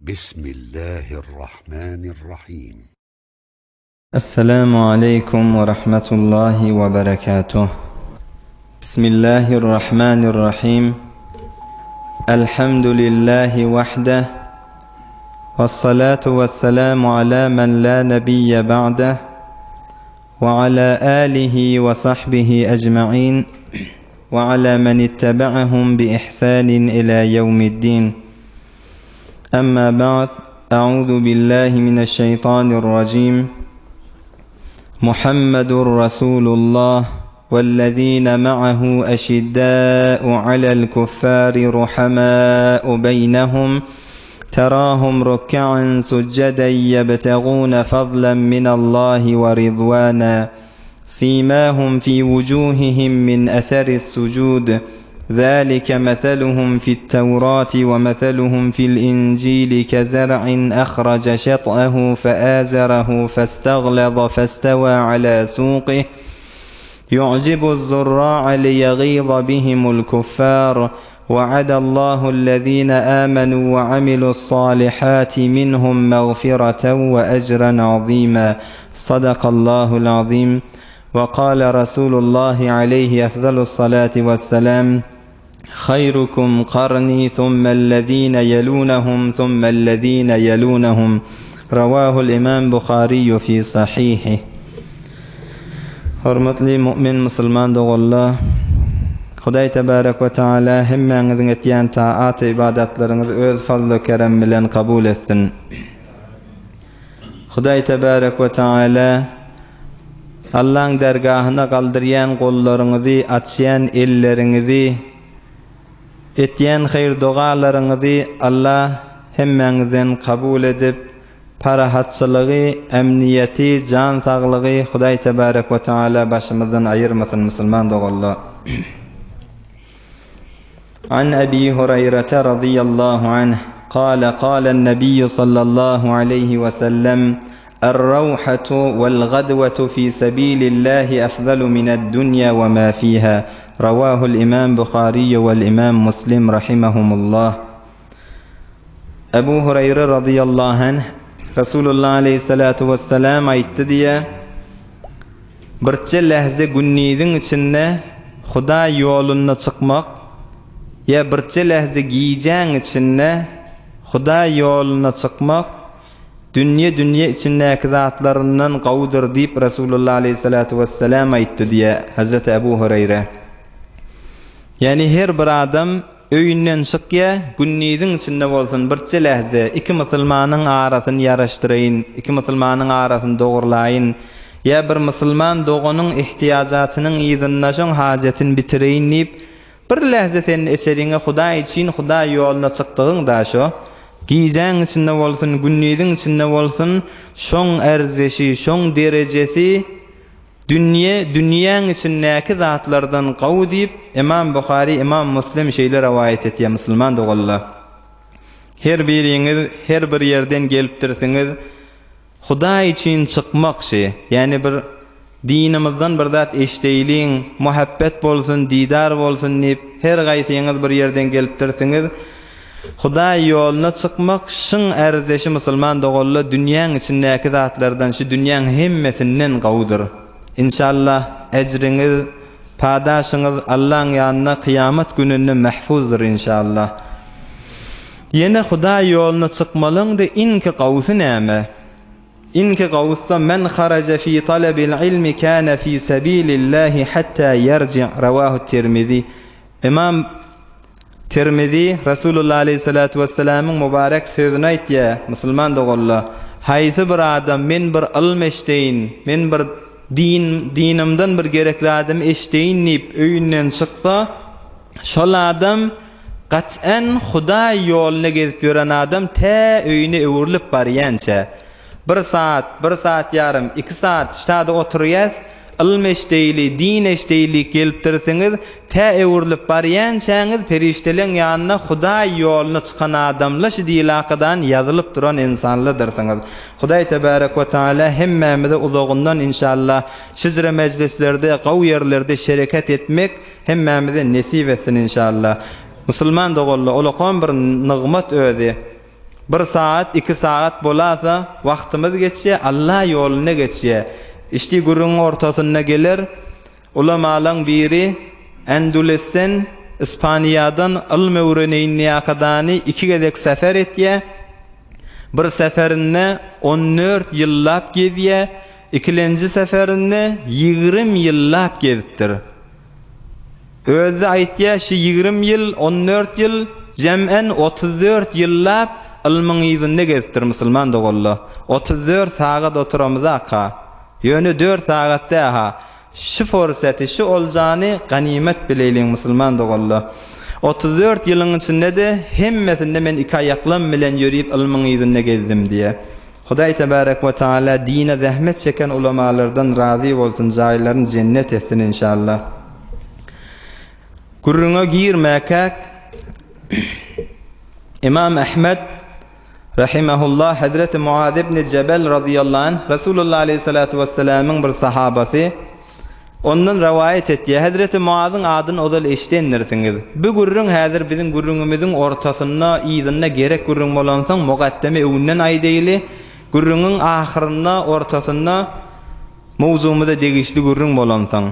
Bismillahirrahmanirrahim. Esselamu aleýkum we rahmetullahi we berekatuh. Bismillahirrahmanirrahim. Elhamdülillahi wahdeh. Vessalatu vesselamu ala men la nebiyye ba'deh. Ve ala alihi ve sahbihi ecma'in. Ve ala men ittebe'ahum bi ihsanin ila yevmiddin. Emma ba'd, A'udhu billahi mineşşeytanirracim. Muhammedur Rasulullah vellezine ma'ahu eşiddâ'u alel kuffâri ruhamâ'u beynehum terâhum ruk'an succeden yebtegûne fadlen minallahi ve ridvâna simâhum fî vucûhihim min eseris sucûd ذلك مثلهم في التوراة ومثلهم في الإنجيل كزرع أخرج شطأه فآزره فاستغلظ فاستوى على سوقه يعجب الزراع ليغيظ بهم الكفار وعد الله الذين آمنوا وعملوا الصالحات منهم مغفرة وأجرا عظيما صدق الله العظيم وقال رسول الله عليه أفضل الصلاة والسلام خيركم قرني ثم الذين يلونهم ثم الذين يلونهم رواه الإمام بخاري في صحيحه Hormatly mu'min musulman doganlar! Hudaý tebarek we taala hemmäňiziň etýän taat ybadatlaryňyzy öz fazly kerem bilen kabul etsin. Hudaý tebarek we taala Allaň dergahyna galdyrýan gollaryňyzy, açýan elleriňizi, etýän haýyr-dogalaryňyzy Alla hemmäňizden kabul edip, parahatçylygy, emniýeti, jan saglygy Hudaý tebarek we taala başymyzdan aýyrmasyn musulman doganlar. An Ebi Huraýrata razyýallahu anh, kale kalen-nebiýu sallallahu aleýhi we sellem, Er-rawhatu wal-gadwatu fi sabilillahi afzalu mined-dunýa we ma fiha. Rawahul-imam Buhariýu wal-imam Muslim rahimahumullah. Ebu Huraýra razyýallahu anh, Resulullah aleýhissalatu wessalam aýtdy diýýär, Birje lähze gündiziň içinde Hudaý ýolunda çykmak ýa birje lähze gijäň içinde Hudaý ýoluna çykmak dünýe dünýe içindäki zatlaryndan gowudyr diýip Resulullah aleýhissalatu wessalam aýtdy diýýär Hazreti Ebu Hureýre. Ýagny her bir adam Öýünden çykýa, gündiziň içinde bolsun birçe lähze, iki musulmanyň arasyny ýaraşdyraýyn, iki musulmanyň arasyny dogurlaýyn, ýa bir musulman doganyň ihtiýajatynyň yzynda şoň hajatyny bitireýin diýip, bir lähze sen eçeriňe Hudaý üçin Hudaý ýoluna çykdygyň da şo, gijäň içinde bolsun, gündiziň içinde bolsun, şoň ärzeşi, şoň derejesi, Dünýe, dünýäň içindäki zatlardan gowy diýip, Ymam Buhary, Ymam Muslim şeýle rowaýat etýär, Musulman doganlar! Her biriňiz her bir ýerden gelipdirsiňiz, Hudaý üçin çykmak şi, ýagny bir dinimizden bir zat eşdeýliň, muhabbet bolsun, didar bolsun diýip, her gaýsyňyz bir ýerden gelipdirsiňiz, Hudaý ýoluna çykmak şyň ärzeşi musulman doganla dünýäň içindäki zatlardan şu dünýäň hemmesinden gowudyr. Inşallah ejriňiz padaşyňyz Allaň ýanynda kyýamat gününde mähfuzdyr inşallah. Ýene Hudaý ýoluna çykmalyňdy iňki gowusy näme? Iňki gowusda men haraja fi talabil ilmi kana fi sabilillahi hatta ýerji rawahu Tirmizi. Ymam Tirmizi Resulullah aleýhissalatu wessalamyň mübarek sözüni aýtýar, Musulman doganlar, haýsy bir adam men bir ylm eşdeýin, men bir din, dinimden bir gerek zadymy eşdeýin diýip öýünden çyksa, şol adam gat'an Hudaý ýolunda gezip ýören adam tä öýüne öwrülip barýança, Bir saat, bir saat ýarym, iki saat ştada oturýas, ylym eşdeýli, din eşdeýli gelipdirsiňiz, tä öwrülip barýançaňyz perişdeleň ýanyna Hudaý ýoluna çykan adamla şi dilakadan ýazylyp duran ynsanladyrsyňyz. Hudaý tebarek we taala hemmämize uzagyndan inşallah şijre mejlislerde gowy ýerlerde şereket etmek hemmämize nesip etsin inşallah. Musulman doganlar olakam bir nygmat özi. Bir sagat, iki sagat bolasa, wagtymyz geçýär, Alla ýolunda geçýär. Işdi gürrüňiň ortasynda geler, ulamalaň biri Endulesden, Ispaniýadan ylm öwreneýin diýakadany iki gezek sefer etýär. Bir seferinde on dört ýyllap gezýär, ikilenji seferinde ýigrim ýyllap gezipdir. Özi-de aýtýar, şi ýigrim ýyl, on dört ýyl, jem'en 34 ýyllap ylmyň yzynda gezipdir musulman doganlar. 34 sagat oturamyzak-ha. Ýöne dört sagat dä-ha. Şi forseti, şi oljany ganymat bileýliň musulman doganlar. 34 ýylyň içinde-de hemmesinde men iki aýaklam bilen ýörip ylmyň yzynda gezdim diýýär. Hudaý tebarek we taala dine zähmet çeken ulamalardan razy bolsun jaýlaryny jennet etsin inşallah. Gürrüňe girmäkäk Imam Ahmed rahimehullah Hazreti Muaz ibn Jebel razyýallahu anh Resulullah aleyhissalatu vesselamyň bir sahabasy Ondan rowaýat etýär. Hezreti Muazyň adyny ozal eşidendirsiňiz. Bu gürrüň häzir biziň gürrüňimiziň ortasynda, yzynda gerek gürrüň bolansoň, mugaddeme öňünden aýdaýly. Gürrüňiň ahyrynda, ortasynda mowzugymyza degişli gürrüň bolansoň.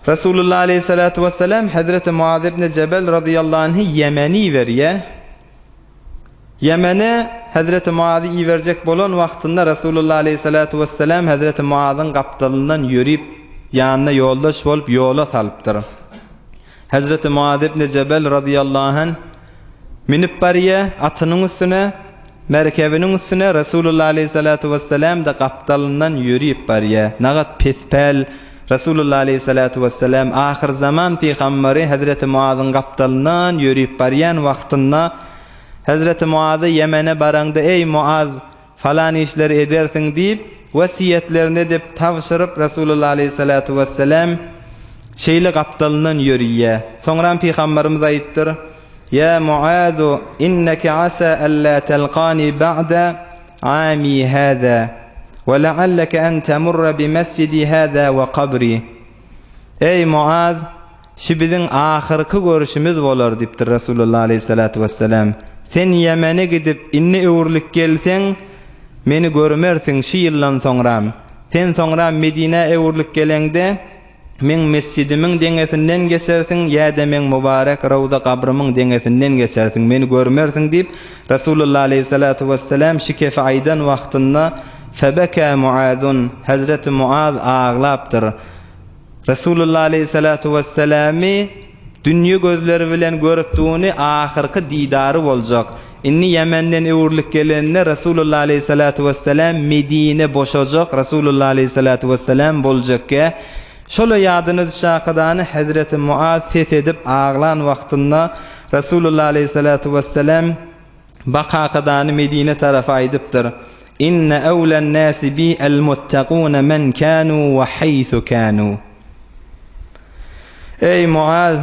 Resulullah aleýhissalatu wessalam Hezreti Muaz ibn Jebel razyýallahu anhy Ýemeni iberýär. Ýemene Hezreti Muazy iberjek bolan wagtynda Resulullah aleýhissalatu wessalam Hezreti Muazyň gapdalyndan ýörip, ýanyna ýoldaş bolup ýola salypdyr. Hezreti Muaz ibn Jebel razyýallahu anh münüp barýar atynyň üstüne, merkebiniň üstüne Resulullah aleýhissalatu wessalam-da gapdalyndan ýörip barýar. Nagat pespäl Resulullah aleýhissalatu wessalam ahyrzaman pygamberi Hezreti Muazyň gapdalyndan ýörip barýan wagtynda Hezreti Muaza Ýemene baraňda eý Muaz falan işleri edersiň diýip wesýetlerini edip tabşyryp Resulullah aleýhissalatu wessalam şeýle gapdalyndan ýörýär. Soňram pygamberimiz aýypdyr, Ýa Muazu inneke asa alla telkani ba'da ami hâzâ we lealleke en temurra bi mesjidi hâzâ we kabri. Eý Muaz! Şi biziň ahyrky görüşimiz bolar diýipdir Resulullah aleýhissalatu wessalam. Sen Ýemene gidip indi öwrülip gelseň, meni görmersiň şi ýyldan soňram. Sen soňram Medinä öwrülip geleňde, meň mesjidimiň deňesinden geçersiň ýa-da meň mübarek rawza gabrymyň deňesinden geçersiň, meni görmersiň diýip, Resulullah aleýhissalatu wessalam şi kefi aýdan wagtynda, Febeka Muazun, Hezreti Muaz aglapdyr. Resulullah aleýhissalatu wesselamy dünýe gözleri bilen görüpduny ahyrky didary boljak. Indi Ýemenden öwrülip gelende Resulullah aleýhissalatu wesselam Medine boşajak Resulullah aleýhissalatu wesselam boljakkä şola ýadyna düşakadany Hezreti Muaz ses edip aglan wagtynda Resulullah aleýhissalatu wesselam Bakakadany Medine tarapa aýdypdyr, Inne ewlen nasi bi el-muttakune men kanu we haýsu kanu. Eý, Muaz!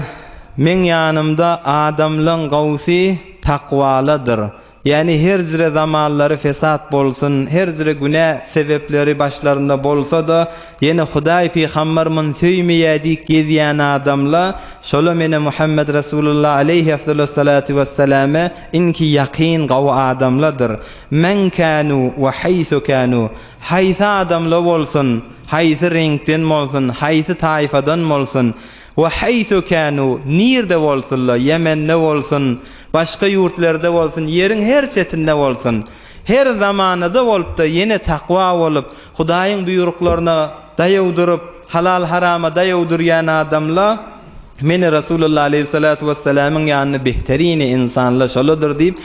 Meň ýanymda adamlaň gowsy takwaladyr. Ýagny her jire zamanlary fesat bolsun, her jire günä sebepleri başlarynda bolsa-da, Ýene Hudaý pygambar muny söýmeýä diýip gezýän adamla, şola mene Muhammet Resulullah aleýhi efdalus-salatu wesselame iňki ýakyn gawy adamladyr. Men kanu we haýsu kanu, haýsy adamla bolsun, haýsy reňkden bolsun, haýsy taýfadan bolsun, we haýsu kanu, nirde bolsunla, Ýemende bolsun, başga ýurtlarda bolsun, ýeriň her çetinde bolsun, her zamanada bolupda ýene takwa bolup, Hudaýyň buýruklaryna daýaw durup, halal-harama daýaw durýan adamla, Meni Resulullah aleýhissalatu wessalamyň ýanynda behterini ynsanla şoladyr diýip,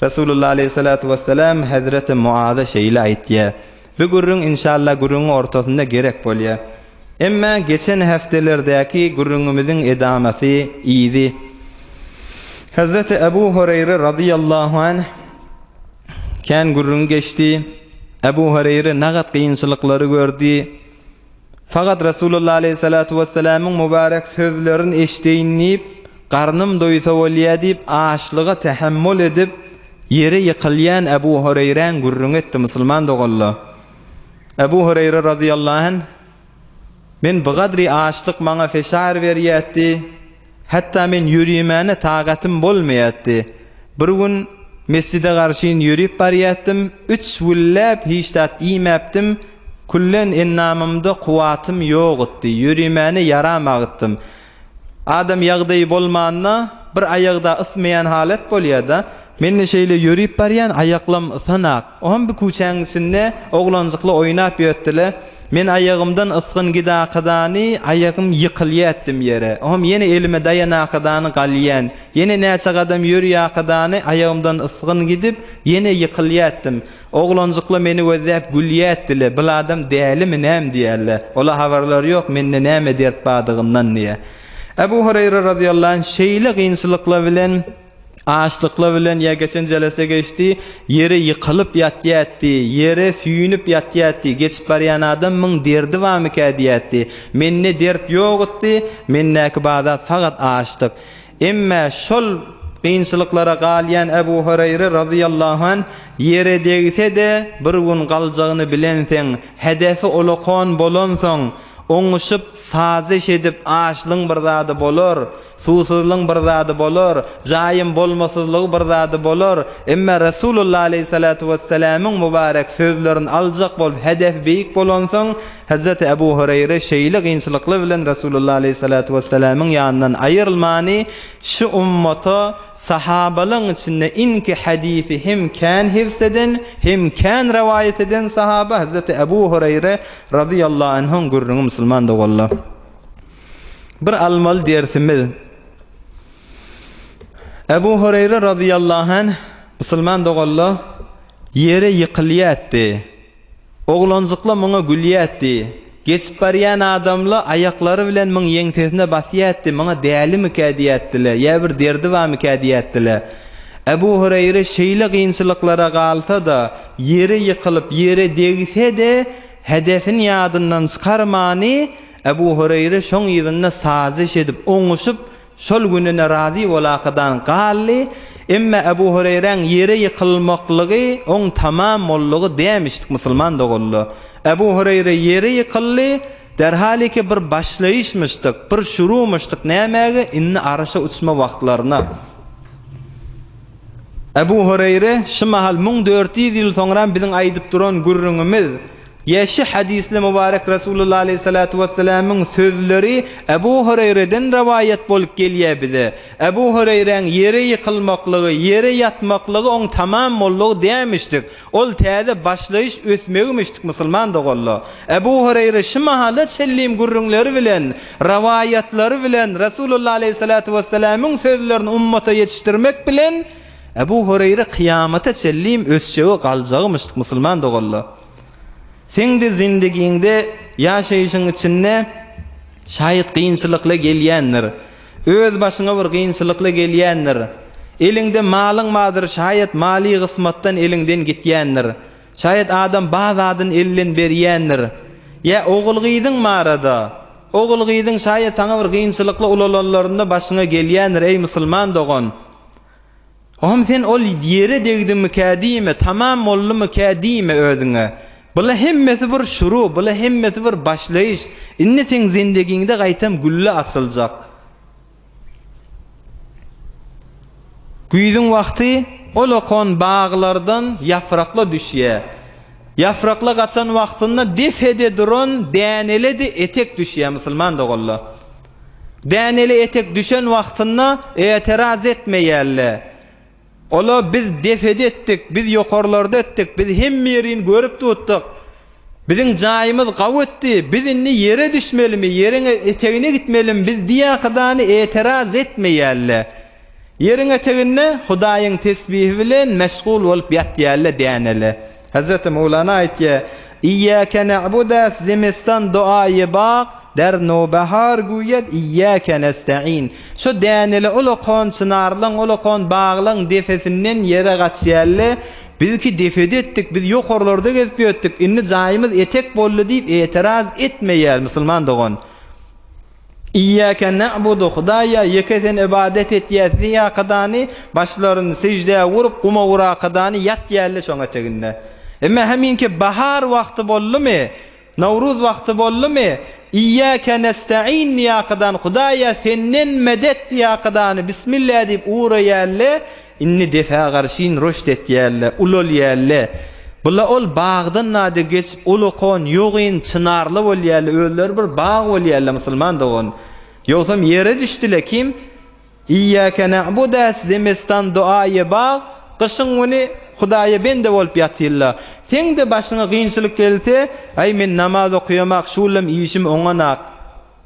Resulullah aleýhissalatu wessalam hezreti Muaza şeýle aýtýar. Bu gürrüň inşallah gürrüňiň ortasynda gerek bolýar. Emma geçen heftelerdäki gürrüňimiziň edamasy, yzy. Hezreti Ebu Hureýre razyýallahu anh Kän gürrüň geçdi. Ebu Hureýre nagat kynçylyklary gördi. Fakat Resulullah aleýhissalatu wessalamyň mübarek sözlerini eşdeýin diýip, garnym doýsa bolýa diýip, açlyga tähemmül edip, ýere ýykylýan Ebu Hureýräň gürrüňi etdi musulman doganlar. Ebu Hureýre razyýallahu anh, Men bigadry açlyk maňa feşar berýärdi. Hatda men ýörimäne tagatym bolmaýardy. Bir gün. Mesjide garşyn ýörüp barýatdym, üç günläp hiç zat iýmäpdim, küllen ennamymda kuwwatym ýokutdy, ýörimäne ýaramagytdym. Adam ýagdaýy bolmanda bir aýagda ysmaýan halat bolýada. Men-de şeýle ýörüp barýan, aýaklam ysanak. Oňam bir küçäň içinde oglanjyklar oýnap ýörtdüler. Men aýagymdan ysgyn gidakadany aýagym ýykylýatdym ýere. Oňam ýene elime daýanakadany galýan. Ýene näçe gadam ýörýakadany aýagymdan ysgyn gidip, ýene ýykylýatdym. Oglanjyklar meni gözläp gülýätdile, Bil adam dälimi näm diýärle. Ola habarlary ýok, mende näme dert bardygyndan diýä. Ebu Hureýre razyýallahu anh şeýle kynçylyklar bilen, açlyklar bilen ýa geçen jelese geçdi, ýere ýykylyp ýatýatdy, ýere süýnüp ýatýatdy, geçip barýan adam myň derdi barmykä diýätdi. Mende dert ýokutdy, mendäki bar zat fakat açlyk. Emmä şol kynçylyklara galýan Ebu Hureýre razyýallahu anh, Ýere degse-de, bir gün galjagyny bilenseň, hedefi ulakan bolansoň, oňuşyp, sazyş edip, açlygyň bir zady bolar, suwsuzlygyň bir zady bolar, jaýyň bolmasyzlygy bir zady bolar, emmä Resulullah aleýhissalatu wessalamyň mübarek sözlerini aljak bolup, hedefi beýik bolansoň, Hezreti Ebu Hureýre şeýle kynçylyklar bilen Resulullah aleýhissalatu wessalamyň ýanyndan aýrylmany şu ummata sahabalaň içinde iňki hadysy hem kän hifz eden, hem kän rowaýat eden sahaba Hezreti Ebu Hureýre razyýallahu anhuň gürrüňi musulman doganlar. Bir almaly dersimiz Ebu Hureýre razyýallahu anh musulman doganlar ýere ýykylýardy. Oglanjykla muňa gülýätdi. Geçip barýan adamla aýaklary bilen muň ýeňsesine basýätdi, muňa dälimikä diýätdile, ýa bir derdi barmykä diýätdile. Ebu Hureýre şeýle kynçylyklara galsa-da, ýere ýykylyp, ýere degse-de, hedefini ýadyndan çykarmany, Ebu Hureýre şoň yzynda sazyş edip, oňuşyp, Şol gününe razy bolakadan galdy, emme Ebu Hureýräň ýere ýykylmaklygy oň tamam boldugy dämişdik musulman doganlar. Ebu Hureýre ýere ýykyldy, derhaliki bir başlaýyşmyşdyk, bir şurumyşdyk nämäge indi arşa uçma wagtlaryna. Ebu Hureýre şu mahal 1400 ýyl soňram biziň aýdyp duran gürrüňimiz, Ýa şu hadysly mübarek Resulullah aleýhissalatu wessalamyň sözleri Ebu Hureýreden rowaýat bolup gelýär bize. Ebu Hureýräň ýere ýykylmaklygy, ýere ýatmaklygy oň tamam boldugy dämişdik. Ol täze başlaýyş ösmegimişdik musulman doganlar. Ebu Hureýre şu mahala çenlim gürrüňleri bilen, rowaýatlary bilen Resulullah aleýhissalatu wessalamyň sözlerini ummata ýetişdirmek bilen Ebu Hureýre kyýamata çenlim ösjegi galjagymyşdyk musulman doganlar. Seňde zindigiňde ýaşaýşyň içinde şaýat kynçylykly gelýändir. Öz başyňa bir kynçylykly gelýändir. Eliňde malyň bardyr şaýat maly gysmatdan eliňden gitýändir. Şaýat adam bar zadyny elden berýändir. Ýa ogul-gyzyň barada. Ogul-gyzyň şaýat saňa bir kynçylykly ulalanlarynda başyňa gelýändir eý musulman dogan. Ohm sen ol ýere degdimikä diýme, tamam boldumykä diýme özüňe. Bula hemmesi bir şuru, bula hemmesi bir başlaýyş. Indi seň zendegiňde gaýtam gülle açyljak. Güýzüň wagty ol-okan baglardan ýaprakla düşýä. Ýaprakla gaçan wagtynda depede duran dänele-de etek düşýä musulman doganlar. Däneli etek düşen wagtynda eteraz etmeýärler. Ola biz depede etdik, biz ýokarlarda etdik, biz hemme ýerini görüp tutdyk. Biziň jaýymyz gawy etdi, biz indi ýere düşmelimi, ýeriň etegine gitmelimi, biz diýakydany eteraz etmeýärler. Ýeriň eteginde Hudaýyň tesbihi bilen meşgul bolup ýatýarlar däneli. Hezreti Möwlana aýtýar, Iýýäke na'budas zimistan duaýy bag, der nowbahar güýet iýýäke nesta'in. Şu däneli ulakan çynarlaň, ulakan baglaň depesinden ýere gaçýarlar. Bizki depede etdik, biz ýokarlarda gezip ýörtdik, indi jaýymyz etek boldy diýip eteraz etmeýär musulman dogan. Iýýäke na'budu, Hudaýa ýeke sen ybadat etýäs diýýäkadany, başlaryny seždä urup, guma urakadany ýatýarlar şoň eteginde. Emma heminki bahar wagty boldumy, Nowruz wagty boldumy, Iýýäke nesta'in diýýäkadan, Hudaýa senden medet diýýäkadany, Bismillah diýip uraýarlar. Indi depä garşyn rüşt etýärler, ulalýarlar. Bula ol bagdan nade geçip ulakan, ýogyn, çynarly bolýarlar, özleri bir bag bolýarlar musulman dogan. Ýogsam ýere düşdüle kim? Iýýäke na'budas zemistan duaýy bag, gyşyň güni Hudaýa bende bolup ýatyrlar. Seň-de başyňa kynçylyk gelse, aý men namaz okaýamak, şulam işim oňanak.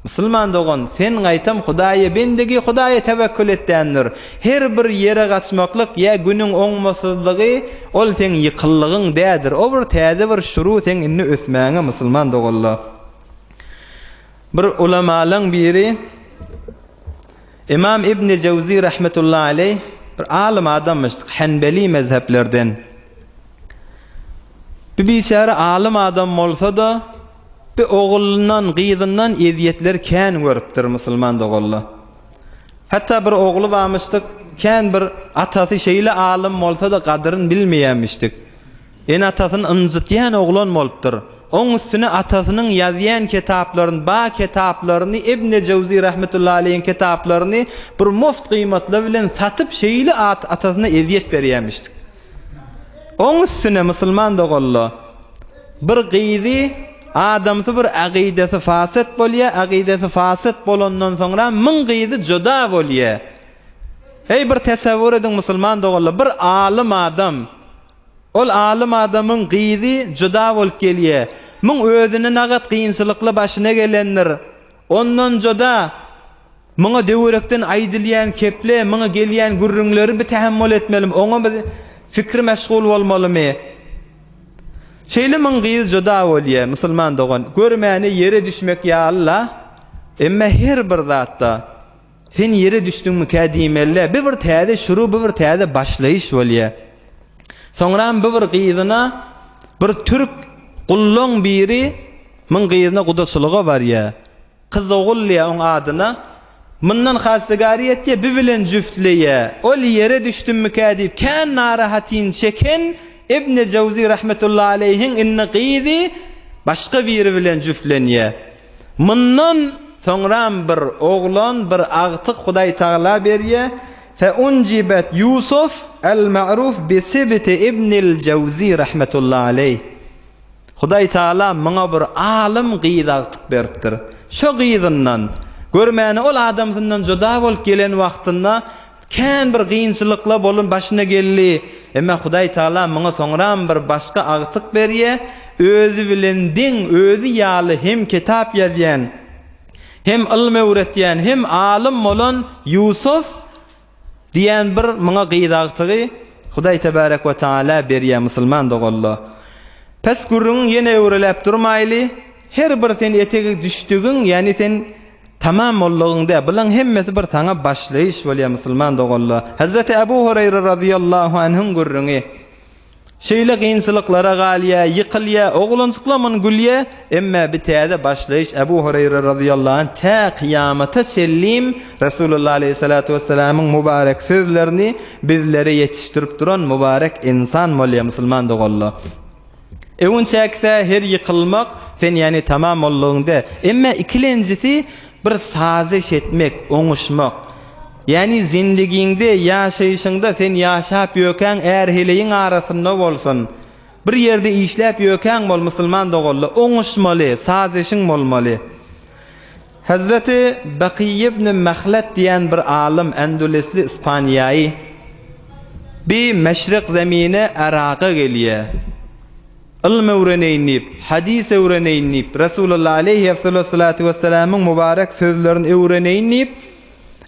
Musulman dogan, sen gaýtam Hudaýa bendegi, Hudaýa tewekkül etdändir. Her bir ýere gaçmaklyk ýa günüň oňmasyzlygy ol seň ýykyllygyň dädir. O bir täze bir şuru seň indi ösmäňe musulman doganlar. Bir ulamalaň biri Imam Ibni Jewzi rahmetullahi aleýh bir alym adammyş, Hanbeli mezheplerden. Bu biçäre alym adam bolsa-da, Bir oglundan, gyzyndan ezýetleri kän görüpdir musulman doganlar. Hatda bir ogly barmyşdyk, kän bir atasy şeýle alym bolsa-da gadyryn bilmeýärmişdik. Ene-atasyny ynjytýan oglan bolupdyr. Oň üstüne atasynyň ýazýan kitaplaryny, ba kitaplaryny, Ibn Jewzi rahmetullahi aleýhiň kitaplaryny bir muft gyýmatla bilen satyp şeýle atasyna ezýet berýärmişdik. Oň üstüne musulman doganlar, bir gyzy adamsy bir agydasy fasyt bolýa, agydasy fasyt bolandan soňra myň gyzy juda bolýa. Heý bir tesewwür ediň musulman doganlar, bir alym adam, ol alym adamyň gyzy juda bolup gelýä. Myň özüne nagat kynçylykly başyna gelendir. Ondan juda Muňa döwerekden aýdylýan keple, muňa gelýän gürrüňleri bi tähemmul etmelimi, oňa biz fikri meşgul bolmalymy? Şeýle muň gyzy juda bolýa, musulman dogan, görmäne ýere düşmek ýaly-la, emme her bir zatda, sen ýere düşdüňmikä diýmeli-dä, bi bir täze şuru, bi bir täze başlaýyş bolýa. Soňram bi bir gyzyna bir türk gullaň biri muň gyzyna gudaçylyga barýa. Kyz ogul diýýär oň adyna. Mundan hastigary etýär, bi bilen jüftleýär. Ol ýere düşdümmikä diýip kän narahatyn çeken Ibn Jewzi rahmetullahi aleýhiň indi gyzy başga biri bilen jüftlenýär. Mundan soňram bir oglan, bir agtyk Hudaý Tagala berýär. Fe unjibet Ýusuf el-ma'ruf bi sibti Ibnil Jewzi rahmetullahi aleýh. Hudaý Tagala muňa bir alym gyz agtyk beripdir. Şo gyzyndan, görmäne ol adamsyndan juda bolup gelen wagtynda kän bir gynçylykla bolun başyna geldi. Emma Hudaý Tagala muňa soňram bir başga agtyk berýä, özi bilen deň, özi ýaly hem kitap ýazýan, hem ylym öwretýän, hem alym bolan Ýusuf Diýen bir muňa gyz agtygy Hudaý tebarek we taala berýär musulman doganlar. Pes gürrüňiň ýene öwreläp durmaýly, her bir sen etegi düşdügiň ýani sen tamam boldugyň dä bulaň hemmesi bir saňa başlaýyş bolýar musulman doganlar. Hazreti Abu Hureyre razyýallahu anhuň gürrüňi. Şeýle kynçylyklara galýa, ýykylýa, oglanjyklar muny gülýä, emmä bi täze başlaýyş Ebu Hureýre razyýallahu anh tä kyýamata çenlim Resulullah aleýhissalatu wessalamyň mübarek sözlerini bizlere ýetişdirip duran mübarek ynsan bolýa musulman doganlar. Öwünçäkse her ýykylmak sen ýani tamam boldugyň dä. Emmä ikilenjisi bir sazyş etmek, oňuşmak. Ýagny zindigiňde, ýaşaýşyňda sen ýaşap ýökäň är-heleýiň arasynda bolsun, bir ýerde işläp ýökäň bol musulman doganlar, oňuşmaly, sazeşiň bolmaly. Hezreti Bakyý ibn Mahlet diýen bir alym Endulesli Ispaniýaýy bi Meşrek zemine Yraga gelýär. Ylym öwreneýin diýip, hadys öwreneýin diýip, Resulullah aleýhi efdalus-salatu wessalamyň mübarek sözlerini öwreneýin diýip,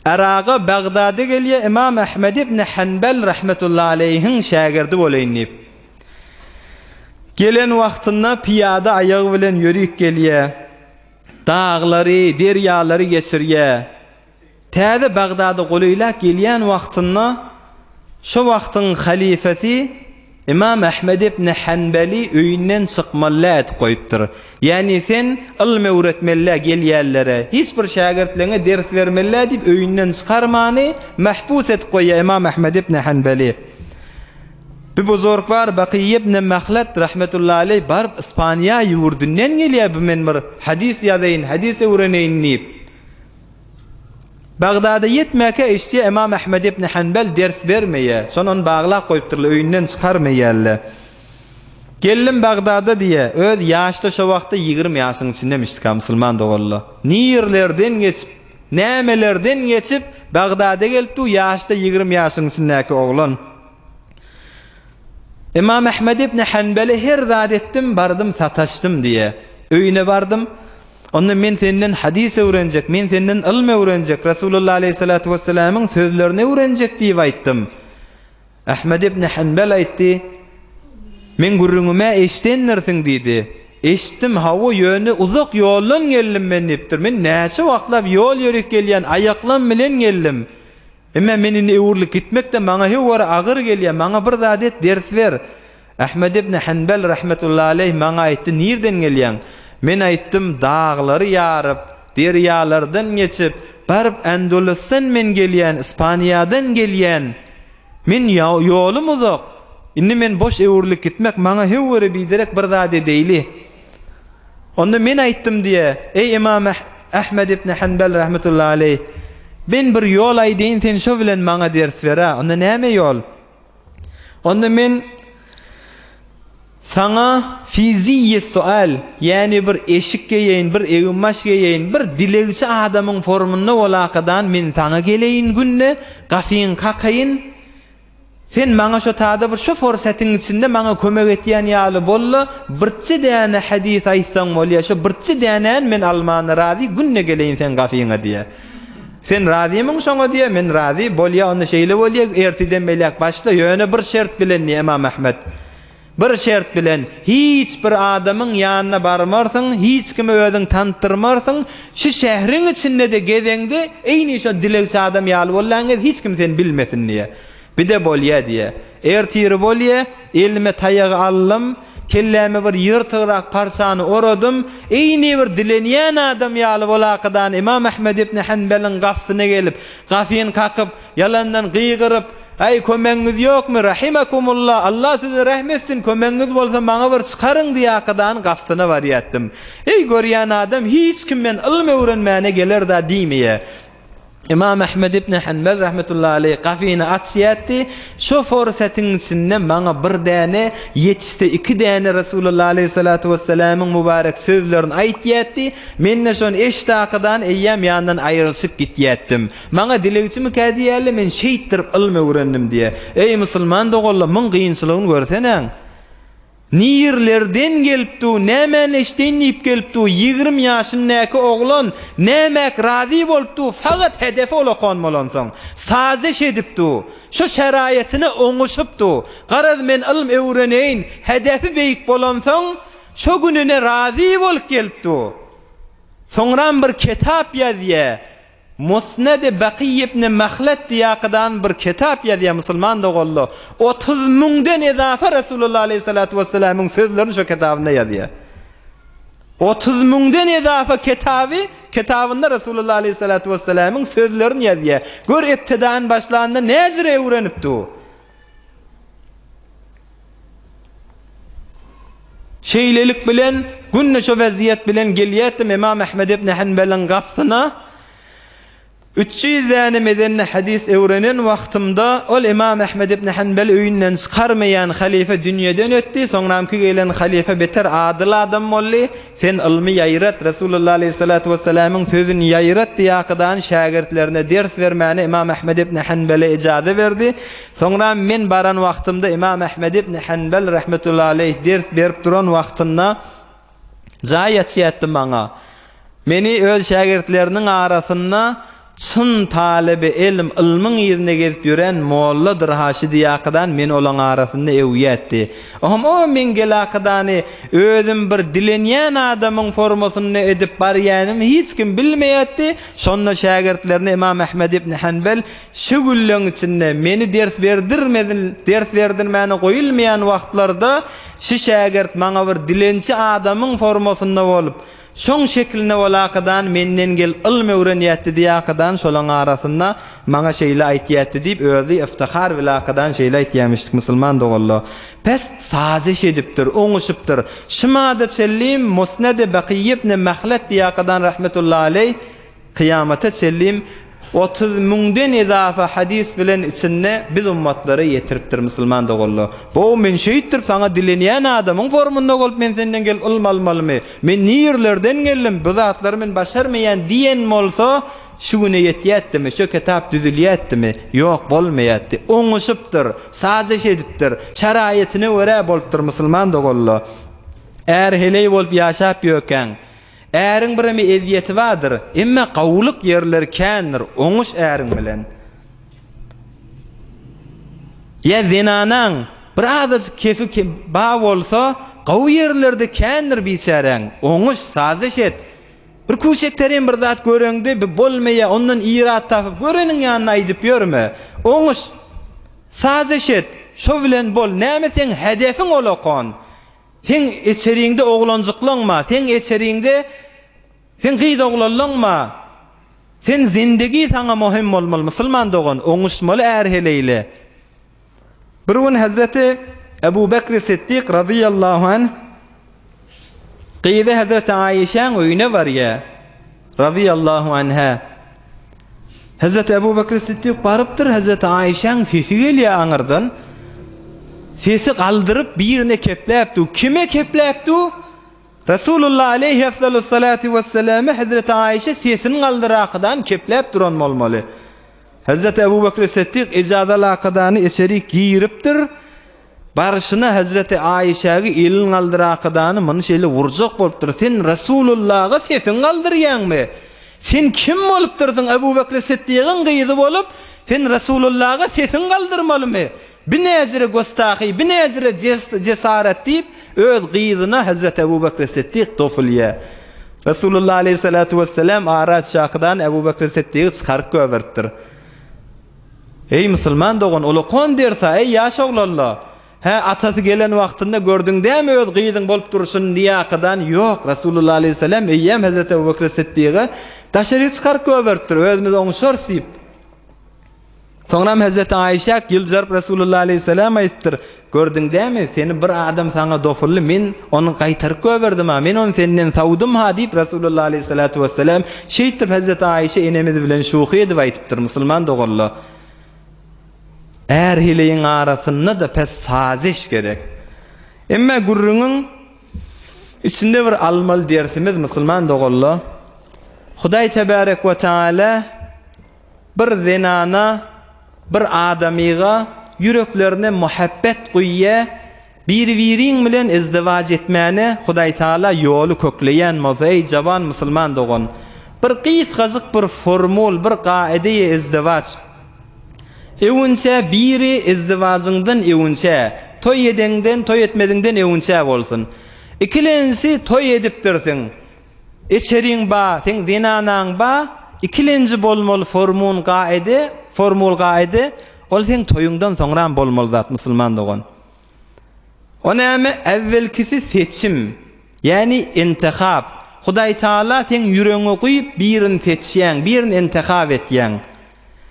Yraga, Bagdada gelýär, Ymam Ahmed ibn Hanbal rahmetullahi aleýhiň şägirdi bolaýyn diýip. Gelen wagtynda pyýada aýagy bilen ýörük gelýär. Daglary, derýalary geçirýär. Täze Bagdada golaýlap gelýän wagtynda şo wagtyň halyfasy Ymam Ahmed ibn Hanbeli öýünden çykmaly edip goýupdyr. Ýagny sen ylym öwretmeli gelýänlere, hiç bir şägirtleňe ders bermeli diýip öýünden çykarmany mahbus edip goýýar Ymam Ahmed ibn Hanbeli. Bir buzurg bar Bakyý ibn Mahlat rahmetullahi aleýh baryp Ispaniýa ýurdundan gelýär bu men bir hadys ýazaýyn, hadys öwreneýin diýip. Bagdada ýetmäkä eşitýär Ymam Ahmed ibn Hanbel ders bermeýär. Şony ony baglap goýupdyrlar, öýünden çykarmaýarlar. Geldim Bagdada diýýär. Öz ýaşda şo wagtda 20 ýaşyň içindemişdika musulman doganlar. Nirlerden geçip, nämelerden geçip Bagdada gelipdi u ýaşda 20 ýaşyň içindäki oglan. Ymam Ahmed ibn Hanbele her zat etdim, bardym sataşdym diýýär. Öýüne bardym. Onda men senden hadys öwrenjek, men senden ylm öwrenjek, Resulullah aleýhissalatu wessalamyň sözlerini öwrenjek diýip aýtdym. Ahmed ibn Hanbel aýtdy, Meň gürrüňim-ä eşdendirsiň diýdi. Eşitdim, hawa, ýöne uzak ýoldan geldim men diýipdir. Men näçe wagtlap ýol ýörüp gelýän, aýaklam bilen geldim. Emma men indi öwrülip gitmek-de maňa höwür agyr gelýär, maňa bir zat et, ders ber. Ahmed ibn Hanbel rahmetullahi aleýh maňa aýtdy, Nirden gelýäň? Men aýtdym, Daglary ýaryp, derýalardan geçip, baryp Andalusdan men gelýän, Ispaniýadan gelýän. Men ýolum uzak. Indi men boş öwrülip gitmek maňa höwür biderek bir zat edeýli. Onda men aýtdym diýe, Eý Ymam Ahmed ibn Hanbel rahmetullahi aleýh, men bir ýol aýdaýyn sen şo bilen maňa ders ber-ä. Onda näme ýol? Onda men saňa fi ziyyi sual, ýäni bir eşik geýeýin, bir eginbaş geýeýin, bir dilegçi adamyň formunda bolakadan men saňa geleýin günde, gapyňy kakaýyn, sen maňa şo tada bir şo forsatyň içinde maňa kömek etýän ýaly bol-da, birçe däne hadys aýtsaň bolýa, şo birçe dänäni men almana razy, günde geleýin seň gapyňa diýýär. Sen razymyň şoňa diýýär, men razy, bolýa onda şeýle bolýa, ertiden beýläk başla, ýöne bir şert bilen diýýär Ymam Ahmet. Bir şert bilen, hiç bir adamyň ýanyna barmarsyň, hiç kime özüňi tanytdyrmarsyň, şu şähriň içinde-de gezeňde, eýni şo dilegçi adam ýaly bollaň gez, hiç kim seni bilmesin diýýär. Bide bolýa diýýä. Ertiri bolýa, elime taýagy aldym, kelläme bir ýyrtygrak parçany oradym, eýni bir dilenýän adam ýaly bolakydan Ymam Ahmed ibn Hanbeliň gapysyna gelip, gapyny kakyp, ýalandan gygyryp, Äý, kömegiňiz ýokmy, rahimakumullah, Allah size rähm etsin, kömegiňiz bolsa maňa bir çykaryň diýakadan gapysyna barýatdym. Eý, görýän adam hiç kim men ylym öwrenmäne geler-da diýmeýä. Ymam Ahmed ibn Hanbel rahmetullahi aleýh gafyny açýardy, şo forsatyň içinde maňa bir däne, ýetişse iki däne Resulullah aleýhissalatu wessalamyň mübarek sözlerini aýtýardy, men-de şony eşdakydan eýýäm ýanyndan aýrylyşyp gitýärdim. Maňa dilegçimikä diýýärler, men şeýtdirip ylym öwrendim diýýär. Eý, musulman doganlar, muň kynçylygyny görsenäň! Nirlerden gelip du, nämäni eşdeýin diýip gelip du, 20 ýaşyndäki oglan nämäk razy bolup du, fakat hedefi ol okan bolansoň, sazeş edip du, şo şeraýatyna oňuşyp du, garaz men ylm öwreneýin, hedefi beýik bolansoň, şo gününe razy bolup gelip du. Soňram bir ketap ýazýa. Musned-i Bakyý ibn Mahlet diýakydan bir kitap ýazýar musulman doganlar. 30 müňden ezafa Resulullah aleýhissalatu wessalamyň sözlerini şo kitabynda ýazýar. 30 müňden ezafa kitaby kitabynda Resulullah aleýhissalatu wessalamyň sözlerini ýazýar. Gör ebtidaen başlanda näjire öwrenipdi o. Şeýlelik bilen, günde şo wezýet bilen gelýärdim Ymam Ahmed ibn Hanbeliň gapysyna. 300 däne mezenne hadys öwrenen wagtymda, ol Ymam Ahmed ibn Hanbel öýünden çykarmaýan halyfa dünýeden ötdi, soňramky gelen halyfa beter adyl adam boldy. Sen ylmy ýaýrat, Resulullah aleýhissalatu wessalamyň sözüni ýaýrat diýakydan şägirtlerine ders bermäne Ymam Ahmed ibn Hanbele ijaza berdi. Soňra men baran wagtymda Ymam Ahmed ibn Hanbel rahmetullahi aleýh ders berip duran wagtynda jaý açýardy maňa. Meni öz şägirtleriniň arasynda çyn talyby elm, ylmyň yzyna gezip ýören molladyr ha şi diýakydan meni olaň arasynda öwýärdi. Ohm o meň gelakydany özüm bir dilenýän adamyň formasynda edip barýanymy hiç kim bilmeýärdi. Şonda şägirtlerine Ymam Ahmed ibn Hanbel Şu günleň içinde meni ders berdirmezin, ders berdirmäne goýulmaýan wagtlarda şu şägirt maňa bir dilençi adamyň formasynda bolup, şoň şeklinde bolakadan menden gel ylm öwrenýätdi diýakadan şolaň arasynda maňa şeýle aýtýätdi diýip özi yftihar bilakadan şeýle aýtýamişdik musulman doganlar. Pes saziş edipdir, oňuşypdyr. Şymada çellim Musnedi Bakyý ibn Mahlet diýakadan rahmetullahi aleý Kyýamata çenlim. 30 müňden ezafa hadys bilen içinde biz ummatlara ýetiripdir musulman doganlar. Bo men şeýtdirip saňa dilenýän adamyň formunda bolup men senden gelip ylym almalymy? Men nirlerden geldim bu zatlary men başarmaýan diýen bolsa şu güne ýetýätdimi? Şo kitap düzülýätdimi? Ýok bolmaýatdy. Oňuşypdyr, sazyş edipdir, şaraýatyna görä bolupdyr musulman doganlar. Är heleý bolup ýaşap ýökäň. Äriň bireme ezýeti bardyr, emme gowulyk ýerleri kändir, oňuş äriň bilen. Ýa zenanaň bir azajyk kefi ba bolsa, gowy ýerleri-de kändir biçäräň, oňuş, sazyş et. Bir küçekterin bir zat göreňde bi bolmaýa, ondan irat tapyp göreniň ýanynda aýdyp ýörme. Oňuş, sazyş et, şo bilen bol, näme seň hedefiň olakan. Seň içeriňde oglanjyklaň ba, seň içeriňde seň gyz oglanlaň ba. Sen zindigi saňa mohim bolmaly musulman dogan, oňuşmaly är heleýle. Bir gün Hezreti Ebu Bekri Siddik razyýallahu anh gyzy Hezreti Aişäň öýüne barýar. Razyýallahu anha. Hezreti Ebu Bekri Siddik barypdyr, Hezreti Aişäň sesi gelýär aňyrdan. Sesi galdyryp birine kepläp dur. Kime kepläp dur? Resulullah aleyhi efdalus salatu vesselame Hezreti Aişe sesini galdyrakydan kepläp duran bolmaly. Hezreti Ebu Bekri Siddik ijazalakydany içerik giripdir. Barşyna hezreti Aişägi elin galdyrakydany muny şeýle urjak bolupdyr, Sen Resulullaga sesiňi galdyrýaňmy? Sen kim bolupdyrsyň Ebu Bekri Siddigiň gyzy bolup, sen Resulullaga sesiňi galdyrmalymy? Bi näjire gostahy, bi näjire jesaret diýip, öz gyzyna hezreti Ebu Bekri Siddik dopulýar. Resulullah aleýhissalatu wessalam ara düşäkydany Ebu Bekri Siddigi çykaryp goýberipdir. Eý musulman dogan ulakan dersa eý ýaş oglanla hä atasy gelen wagtynda gördüň dämi öz gyzyň bolup durşuny niýakydan ýok Rasulullah aleýhissalam eýýäm hezreti Ebu Bekri Siddigy daşaryk çykaryp goýberipdir özümiz oňuşarys diýip soňram hezreti Aýşäk ýyljaryp Rasulullah aleýhissalam aýdypdyr Gördüň dämi, seni bir adam saňa dopuldy, men ony gaýtaryp goýberdim-ha, men ony senden sowdum-ha diýip, Resulullah aleýhissalatu wessalam şeýtdirip hezreti Aişe enemiz bilen şuhy edip aýdypdyr, musulman doganlar, är-heleýiň arasynda-da pes sazeş gerek. Emma gürrüňiň içinde bir almaly dersimiz, musulman doganlar, Hudaý tebärek we taala Bir zenana, bir adamyga ýüreklerine muhabbet guýýa, bir-biriň bilen izdiwaç etmäne Hudaýtagala ýoly kökleýän bolsa, eý jawan musulman dogan, bir gysgajyk bir formul, bir gaedeýe izdiwaç. Öwünçä biri izdiwajyňdan öwünçä, toý edeňden, toý etmeziňden öwünçä bolsun. Ikilenjisi toý edipdirsiň. Içeriň ba, seň zenanaň ba, ikilenji bolmaly formun gaede, formul gaede, ol seň toýuňdan soňram bolmaly zat musulman dogan. O näme, äwwelkisi seçim, ýäni intihap. Hudaý Taala seň ýüregiňe guýup birini seçýäň, birini intihap etýäň.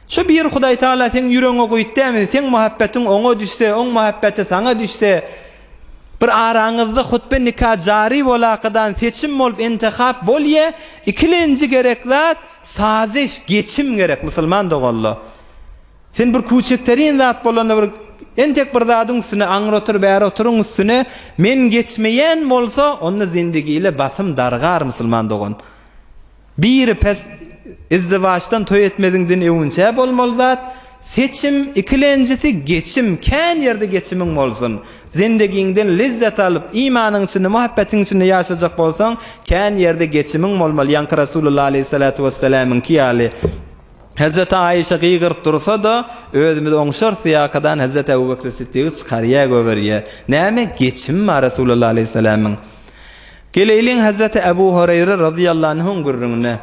Şu bir Hudaý Taala seň ýüregiňe guýdy dämi, seň muhabbetiň oňa düşse, oň muhabbeti saňa düşse, bir araňyzda hutbe nika jary bolakadan seçim bolup intihap bolýa, ikilenji gerek zat sazeş, geçim gerek musulman doganlar. Sen bir küçekterin zat bolanda bir entek bir zadyň üstüne aňry otur bäri oturyň üstüne men geçmeýän bolsa onda zindigile basym dargar musulman dogan. Biri pes izdiwaçdan toý etmeziňden öwünçä bolmaly zat, seçim, ikilenjisi geçim, kän ýerde geçimiň bolsun. Zendegiňden lezzet alyp, imanyň içinde, muhabbetiň içinde ýaşajak bolsaň, kän ýerde geçimiň bolmaly, ýaňky Rasulullah aleýhissalatu wessalamyňky ýaly. Hezreti Aişe gygyryp dursa-da, özümiz oňşarys ýakadan Hezreti Ebu Bekri Siddigy çykarýa goýberýä. Näme geçim bar Rasulullah aleýhissalamyň. Geleýliň hezreti Ebu Horeýre razyýallahu anhuň gürrüňine.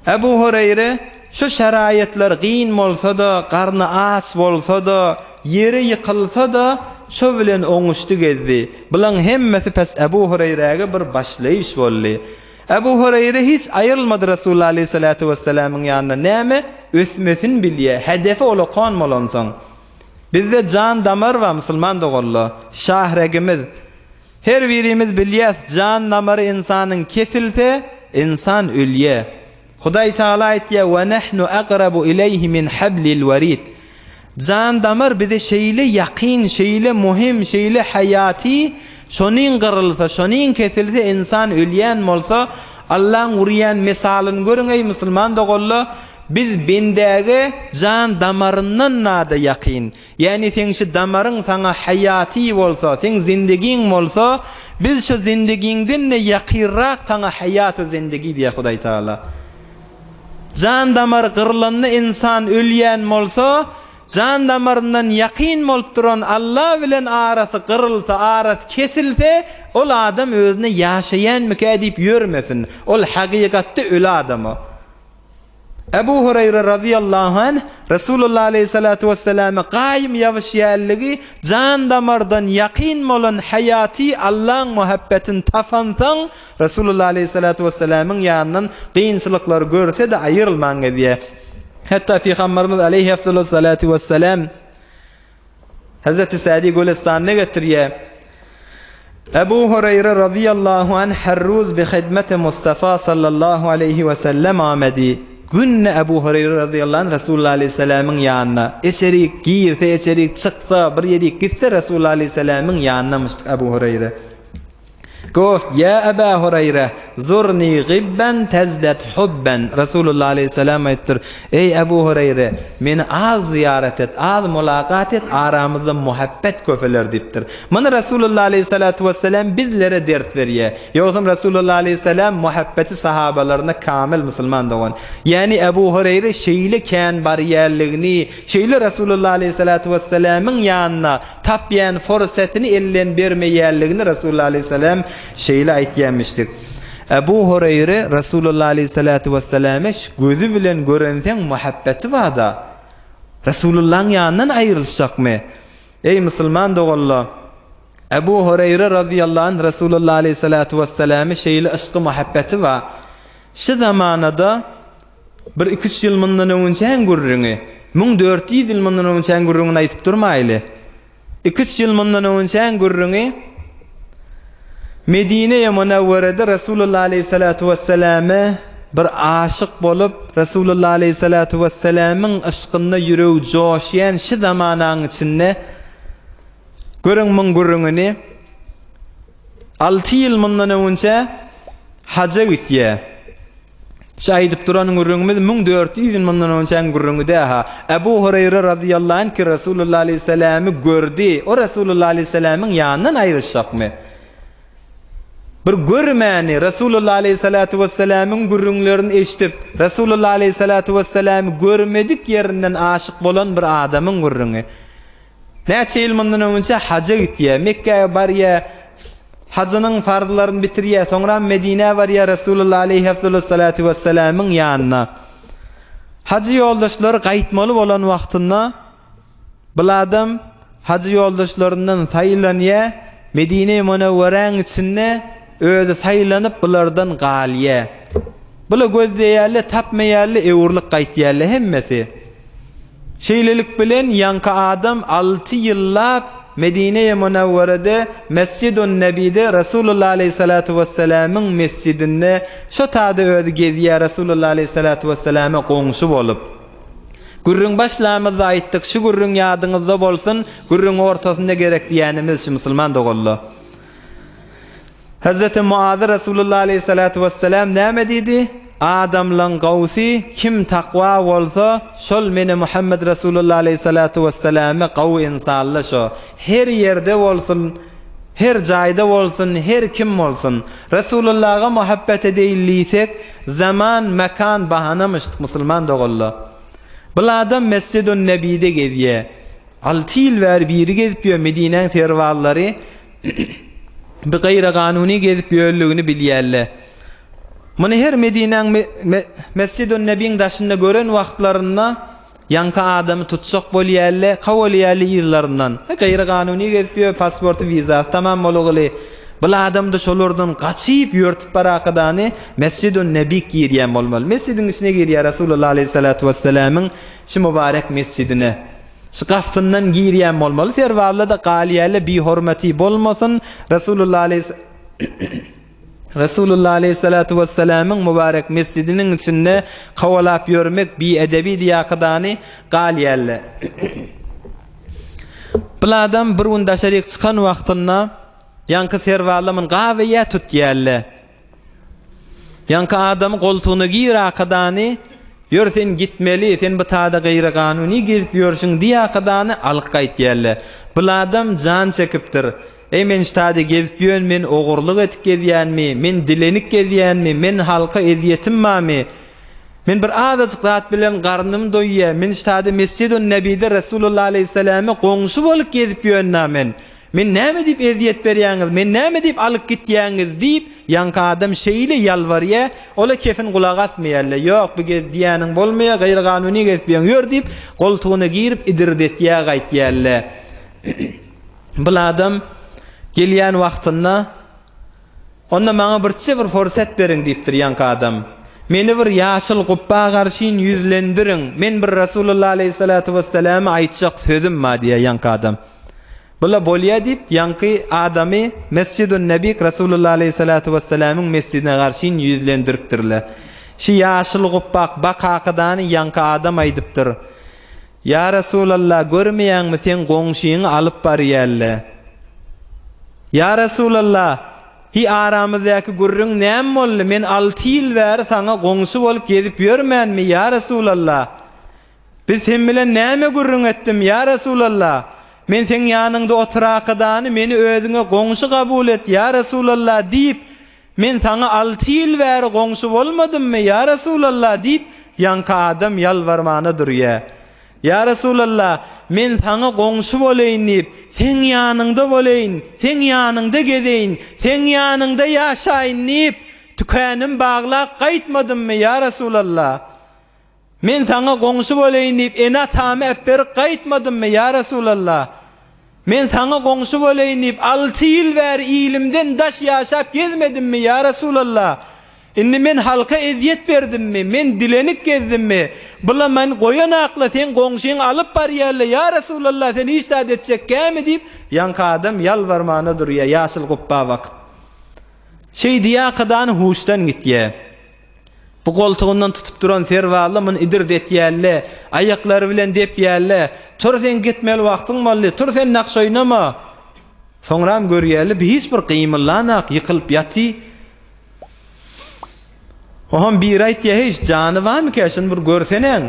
Ebu Horeýre şu şeraýatlar gyn bolsa-da, garny aç bolsa-da, ýere ýykylsa-da, şo bilen oňuşdy gezdi. Bulaň hemmesi pes Ebu Horeýräge bir başlaýyş boldy. Ebu Horeýre hiç aýrylmady Resulullah aleýhissalatu wessalamyň ýanyndan. Näme? Ösmesin bilýä, hedefi olakan bolansoň. Bizde jan damar bar musulman doganlar. Şahregimiz. Her birimiz bilýäs, jan damary ynsanyň kesilse, ynsan ölýä. Hudaý Tagala aýtýar, Ve nahnu akrabu ileýhi min hablil werid. Jan damar bize şeýle ýakyn, şeýle muhim, şeýle haýaty, şonuň gyrylsa, şonuň kesilse ynsan ölýän bolsa, Allaň urýan mysalyny görüň eý musulman doganlar, biz bendäge jan damaryndan-da ýakyn. Ýagny seň şu damaryň saňa haýaty bolsa, seň zindigiň bolsa, biz şu zindigiňden-de ýakynrak saňa haýat we zindigi diýýär Hudaý Tagala. Jan damary gyrylanda ynsan ölýän bolsa, jan damaryndan ýakyn bolup duran Alla bilen arasy gyrylsa, arasy kesilse, ol adam özüne ýaşaýanmykä diýip ýörmesin. Ol hakykatda öli adam-a. Ebu Hureýre razyýallahu anh, Resulullah aleýhissalatu wesselame gaýym ýabyşýanlygy jan damardan ýakyn bolan haýaty Allaň muhabbetini tapansoň, Resulullah aleýhissalatu wesselamyň ýanyndan kynçylyklary görse-de aýrylman gezýär. Hatda Pygamberimiz aleýhi wesselam Hezreti Sadi Gülüstanda getirýär. Ebu Hureýre razyýallahu anh her ruz bi hidmeti Mustafa sallallahu aleýhi we sellem amedi. Günde Ebu Hureýre razyýallahu anh Resulullah aleýhissalamyň ýanyna içerik girse, içerik çyksa, bir ýerik gitse Resulullah aleýhissalamyň ýanynamyşdyk Ebu Hureýre. Goft, Ýa Eba Hureýre, zurni gibben tezdet hubben. Resulullah aleýhissalam aýdypdyr, Eý, Ebu Hureýre, meni az zyýarat et, az mulakat et, aramyzda muhabbet köpeler diýipdir. Muny Resulullah aleýhissalatu wessalam bizlere ders berýär. Ýogsam Resulullah aleýhissalam muhabbeti sahabalaryna kamil musulman dogan. Ýagny Ebu Hureýre şeýle kän barýanlygyny, şeýle Resulullah aleýhissalatu wessalamyň ýanyna tapýan fursatyny elden bermeýänligini Resulullah aleýhissalam şeýle aýtýanmyşdyk, Ebu Hureýre Resulullah aleýhissalatu wessalamy gözi bilen görenseň muhabbeti bar-da. Resulullahyň ýanyndan aýrylyşjakmy? Eý musulman doganlar! Ebu Hureýre razyýallahu anh Resulullah aleýhissalatu wessalamy şeýle yşky-muhabbeti bar. Şu zamanada Bir iki-üç ýyl mundan öňünçäň gürrüňi, 1400 ýyl mundan öňünçäň gürrüňini aýdyp durmaýly. Iki-üç ýyl mundan öňünçäň gürrüňi Medine-i Munewwerede Resulullah aleýhissalatu wesselame bir aşyk bolup, Resulullah aleýhissalatu wesselamyň yşkynda ýüregi joşýan şi zamanaň içinde görüň muň gürrüňini alty ýyl mundan öňünçä haja gitýär. Şu aýdyp duran gürrüňimiz 1400 ýyl mundan öňçäň gürrüňi dä-ha. Ebu Hureýre razyýallahu anh ki Resulullah aleýhissalamy gördi. O Resulullah aleýhissalamyň ýanyndan aýrylyşjakmy? Bir görmäni, Resulullah aleýhissalatu wessalamyň gürrüňlerini eşidip, Resulullah aleýhissalatu wessalamy görmedik ýerinden aşyk bolan bir adamyň gürrüňi. Näçe ýyl mundan öňünçä haja gitýär, Mekgä barýar, hajynyň farzlaryny bitirýär, soňram Medinä barýar Resulullah aleýhi wessalamyň ýanyna. Hajy ýoldaşlary gaýtmaly bolan wagtynda bul adam hajy ýoldaşlaryndan saýlanýar, Medine-i Munewweräň içinde özi saýlanyp bulardan galýar. Bula gözleýärler, tapmaýarlar, öwrülip gaýtýarlar hemmesi. Şeýlelik bilen, ýaňky adam alty ýyllap Medine-i Munewwerede, Mesjidun-Nebide, Resulullah aleýhissalatu wessalamyň mesjidinde şo tada özi gezýär Resulullah aleýhissalatu wessalama goňşy bolup. Gürrüň başlamyzda aýtdyk, şu gürrüň ýadyňyzda bolsun, gürrüň ortasynda gerek diýýänimiz şu musulman doganlar. Hezreti Muaza Resulullah aleýhissalatu wessalam näme diýdi? Adamlaň gowusy kim takwa bolsa, şol meni Muhammed Resulullah aleýhissalatu wessalamy gowy ynsanla şo. Her ýerde bolsun, her jaýda bolsun, her kim bolsun. Resulullaha muhabbet edeýin diýsek, zaman, mekan bahanamyşdyk musulman doganlar. Bul adam Mesjidun Nebide gezýä. Alty ýyl bäri biri gezip ýör Medinäň serbazlary bi gaýra-kanuny gezip ýörlügini bilýärler. Muny her Medinäň Mesjidun-Nebiň daşynda gören wagtlarynda ýaňky adamy tutjak bolýarlar, kowalýarlar yzlaryndan. Gaýra-kanuny gezip ýör, pasporty, wizasy tamam bolagyly. Bul adam-da şolardan gaçyp ýörtüp barakadany Mesjidun-Nebik girýän bolmaly. Mesjidiň içine girýär Resulullah aleýhissalatu wessalamyň şu mübarek mesjidine. Şu gapysyndan girýän bolmaly serbazlar-da galýarlar bihormaty bolmasyn Resulullah aleýhis. Resulullah aleýhissalatu wessalamyň mübarek mesjidiniň içinde kowalap ýörmek biedebi diýakydany galýarlar. Bul adam bir gün daşaryk çykan wagtynda ýaňky serbazlar muny gabaýa tutýarlar. Ýaňky adamy goltugyna gir akydany, Ýör sen gitmeli, sen bu tada gaýry ganuny gezip ýörşüň diý akydany alyp gaýtýarlar. Bul adam jan çekipdir. Eý men ştada gezip ýön men ogurlyk etip gezýänmi, men dilenip gezýänmi, men halka ezýetim bamy? Men bir azajyk zat bilen garnym doýýa, men ştada Mesjidun Nebide Resulullah aleýhissalama goňşy bolup gezip ýön-da men. Men näme diýip ezýet berýäňiz, men näme diýip alyp gitýäňiz diýip, ýaňky adam şeýle ýalbarýa, ol-a kefin gulak asmaýa-le, ýok, bu gez diýýäniň bolmaýa, gaýry-kanuny gezip ýöň ýör diýip, goltugyna girip idirdetýä gaýtýa-le. Bul adam gelýän wagtynda, Onda maňa birçe bir forsat beriň diýipdir ýaňky adam. Meni bir ýaşyl gupba garşyn ýüzlendiriň, men bir Resulullah aleýhissalatu wesselama aýtjak sözüm bar diýýär ýaňky adam. Bula bolýa diýip, ýaňky adamy Mesjidun Nebik Resulullah aleýhissalatu wesselamyň mesjidine garşyn ýüzlendiripdirler. Şi ýaşyl gupbak bakakydany ýaňky adam aýdypdyr. Ýa Resulallah, görmeýäňmi seň goňşyňy alyp barýalle. Ýa Resulallah, hi aramyzdaky gürrüň näme boldy, men alty ýyl bäri saňa goňşy bolup gezip ýörmänmi, ýa Resulallah? Biz sen bilen näme gürrüň etdim, ýa Resulallah? Men seň ýanyňda oturakadany meni özüňe goňşy kabul et, ýa Resulallah diýip, Men saňa alty ýyl bäri goňşy bolmadymmy, ýa Resulallah? diýip, ýaňky adam ýalbarmana durýar. Ýa Resulallah, men saňa goňşy boleýin diýip, seň ýanyňda boleýin, seň ýanyňda gezeýin, seň ýanyňda ýaşaýyn diýip, tükänim baglap gaýtmadymmy, ýa Resulallah? Men saňa goňşy boleýin diýip, ene-atamy äpberip gaýtmadymmy, ýa Resulallah? Men saňa goňşy boleýin diýip, alty ýyl bäri ilimden daş ýaşap gezmedimmi, ýa Resulallah? Indi men halka ezýet berdimmi? Men dilenip gezdimmi? Bula men goýanakla seň goňşyň alyp barýarla, ýa Resulallah, sen hiç zat etjekkämi? diýip, ýaňky adam ýalbarmana durýar, ýaşyl gupba bakyp. Şeýdiýakadan huşdan gitýär. Bu goltugyndan tutup duran serbazlar muny idirdetýärler, aýaklary bilen depýärler. Tur seň gitmeli wagtyň boldy, tur sen nakş oýnama! Soňram görýärler, bu hiç bir gymyldanak, ýykylyp ýaty. Oňam biri aýtýar, heý, jany barmyka, şuny bir görseneň.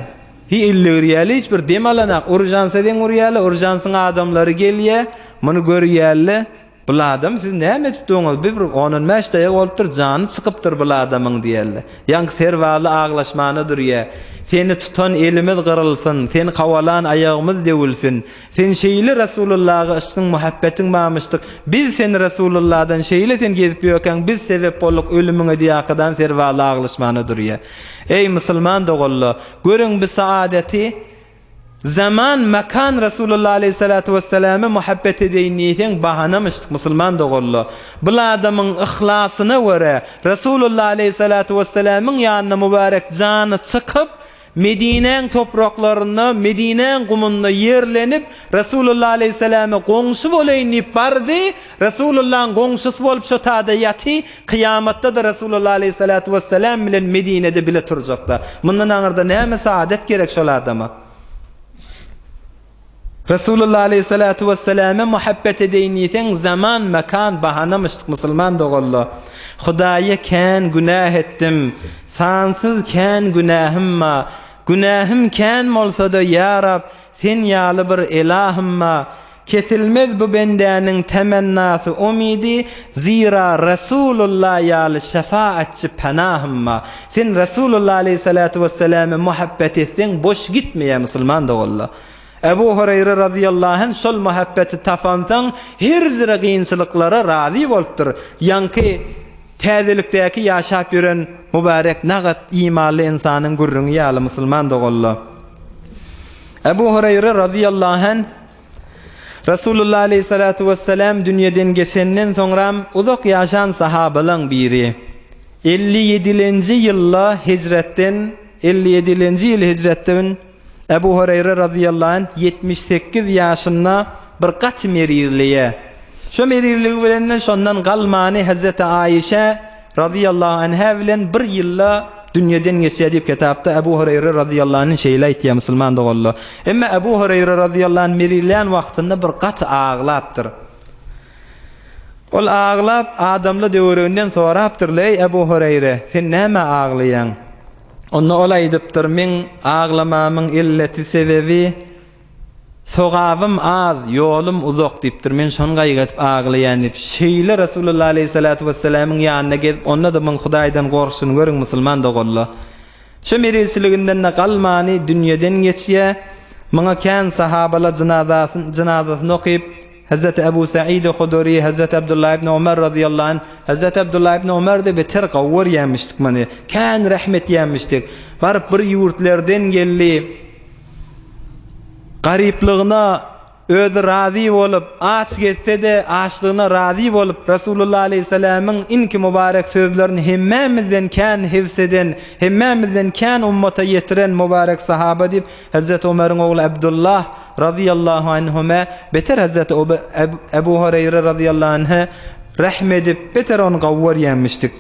Hiý, illigirýärler, hiç bir dem alanak. Urjansa deň urýarlar, urjansyň adamlary gelýär, muny görýärler. Bul adamy siz näme edip durňyz, bi bir on-on bäş daýag bolupdyr, jany çykypdyr bul adamyň diýerler. Ýaňky serbazly aglaşmana durýa. Seni tutan elimiz gyrylsyn, seni kowalan aýagymyz döwülsin. Sen şeýle Resulullaga yşkyň muhabbetiň barmyşdyk, biz seni Resululladan şeýle sen gezip ýörkäň biz sebep bolduk ölümiňe diýakadan serbazly aglaşmana durýa. Eý musulman doganlar, görüň bi saadeti, Zaman, mekan Resulullah aleýhissalatu wesselame muhabbet edeýin diýseň bahanamyşdyk musulman doganlar. Bul adamyň yhlasyna görä Resulullah aleýhissalatu wesselamyň ýanyna mübärek jany çykyp Medinäň topraklarynda, Medinäň gumunda ýerlenip Resulullah aleýhissalama goňşy bolaýyn diýip bardy, Resulullahyň goňşusy bolup şo tada ýaty, kyýamatda-da Resulullah aleýhissalatu wessalam bilen Medinede bile turjakda. Mundan aňyrda näme saadet gerek şol adama? Resulullah aleýhissalatu wessalama muhabbet edeýin diýseň, zaman, mekan bahanamyşdyk musulman doganlar. Hudaýa kän günäh etdim, sansyz kän günähim bar. Günähim kän bolsa-da, ýa Rab, Sen ýaly bir elahym bar. Kesilmez bu bendäniň temennasy, umydy, zira Resulullah ýaly şefaatçy penahym bar. Sen Resulullah aleýhissalatu wesselame muhabbet etseň boş gitmeýär musulman doganlar. Ebu Hureýre razyýallahu anh şol muhabbeti tapansoň her jyra kynçylyklara razy bolupdyr. Ýaňky täzelikdäki ýaşap ýören mübärek nagat imanly ynsanyň gürrüňi ýaly musulman doganlar. Ebu Hureýre razyýallahu anh Resulullah aleýhissalatu wessalam dünýeden geçenden soňram uzak ýaşan sahabalaň biri. 57-lenji ýylda hijretden 57-lenji ýyl hijretden Ebu Hureýre razyýallahu anh 78 ýaşynda bir gaty merizleýär. Şo merizligi bilenden şondan galmany Hezreti Aişe. razyýallahu anha bilen bir ýylda dünýeden geçýär diýip kitapda Ebu Hureýre razyýallahu anh şeýle aýtýar musulman doganlar. Emma Ebu Hureýre razyýallahu anh merilýän wagtynda bir gaty aglapdyr. Ol aglap adamlar döwereginden sorapdyr, Eý Ebu Hureýre, sen nämä aglaýaň? Onda ol aýdypdyr, Meň aglamamyň illeti sebebi Sogabym az, ýolum uzak diýipdir, men şony gaýgy edip aglaýan diýip, şeýle Resulullah aleýhissalatu wessalamyň ýanyna gezip, onda-da muň Hudaýdan gorkuşyny görüň musulman doganlar. Şo merizçiliginden-de galmany dünýeden geçýär. Muňa kän sahabalar jynazasyny jynazasyny okyp, Hezreti Ebu Said Huduri, Hezreti Abdullah ibn Omar razyýallahu anh, Hezreti Abdullah ibn Omar-da beter gowy görýänmişdik muny. Kän rehm etýänmişdik. Baryp bir ýurtlardan geldi. Garyplygyna özi razy bolup, aç gezse-de, açlygyna razy bolup, Resulullah aleýhissalamyň inki mübarek sözlerini hemmämizden kän hifz eden, hemmämizden kän ummata ýetiren mübarek sahaba diýip, Hezreti Omaryň ogly Abdullah razyýallahu anhuma beter Hezreti Ebu Hureýre razyýallahu anha rehm edip, beter ony gowy görýänmişdik.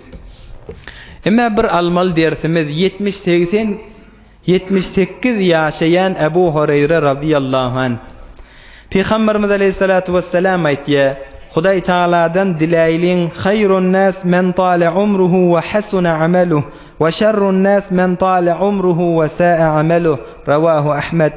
Emma bir almaly dersimiz 70-80 78 ýaşaýan Ebu Horeýre razyýallahu anh, Pygamberimiz aleýhissalatu wessalam aýtýar, Hudaý Tagaladan diläýliň, Haýrun nas men tale umruhu we hasuna amaluh, we şerrun nas men tale umruhu we sa'a amaluh, Rawahu Ahmed.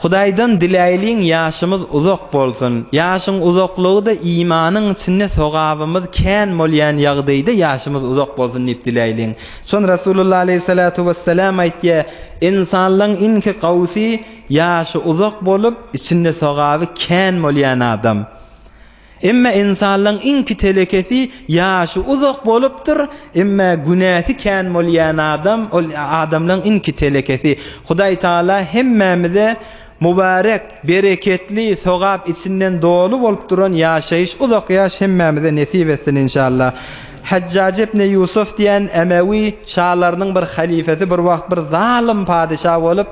Hudaýdan diläýliň ýaşymyz uzak bolsun. Ýaşyň uzaklygy-da imanyň içinde sogabymyz kän bolýan ýagdaýda ýaşymyz uzak bolsun diýip diläýliň. Şon Rasulullah aleýhissalatu wessalam aýtýar, Ynsanlaň iňki gowusy ýaşy uzak bolup, içinde sogaby kän bolýan adam. Emma ynsanlaň iňki telekesi ýaşy uzak bolupdyr, emma günäsi kän bolýan adam, ol adamlaň iňki telekesi. Hudaý Tagala hemmämize mübarek, bereketli, sogap içinden doly bolup duran ýaşaýyş, uzak ýaş hemmämize nesip etsin inşallah. Hajjaj ibn Ýusuf diýen Emewi şalarynyň bir halifesi bir wagt bir zalym padyşa bolup,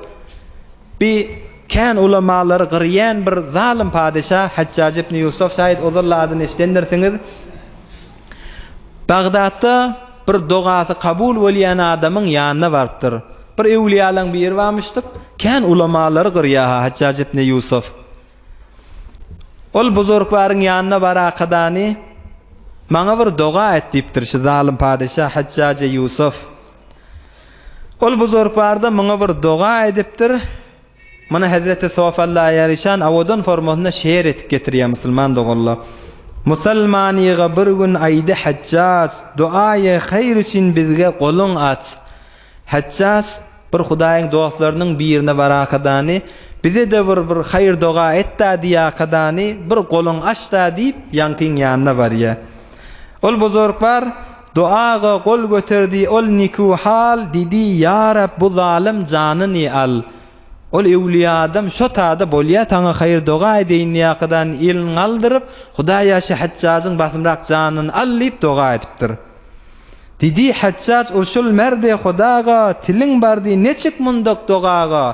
Bi kän ulamalary gyrýan bir zalym padyşa Hajjaj ibn Ýusuf şaýat ozal adyny eşidendirsiňiz. Bagdatda bir dogasy kabul bolýan adamyň ýanyna barypdyr. Bir öwlüýalaň biri barmyşdyk, kän ulamalary gyrýa-ha Hajjaj ibn Ýusuf. Ol buzurgwaryň ýanyna barakadany maňa bir doga et diýipdir şu zalym padyşa Hajjaje Ýusuf. Ol buzurgwarda muňa bir doga edipdir. Muny Hezreti Sofallaýaryşan owadan formasynda şeýer etip getirýär musulman doganlar. Musulmanyga bir gün aýdy Hajjaj, Duaýy haýr üçin bizge goluň aç. Hajjaj bir Hudaýyň dostlarynyň birine barakadany, Bize-de bir bir haýyr doga et-dä diýakadany, bir goluň aç-da diýip, ýaňkyň ýanyna barýar. Ol buzurgwar Duaga gol göterdi ol niku hal didi ýa Rab bu zalym janyny al. Ol öwlüýä adam şo tada bolýa saňa haýyr doga edeýin diýakadan elini galdyryp Hudaýa şi Hajjajyň basymrak janyny al diýip doga edipdir. Didi Hajjaj urşul merdi Hudaga tiliň bardy neçik mundak dogaga.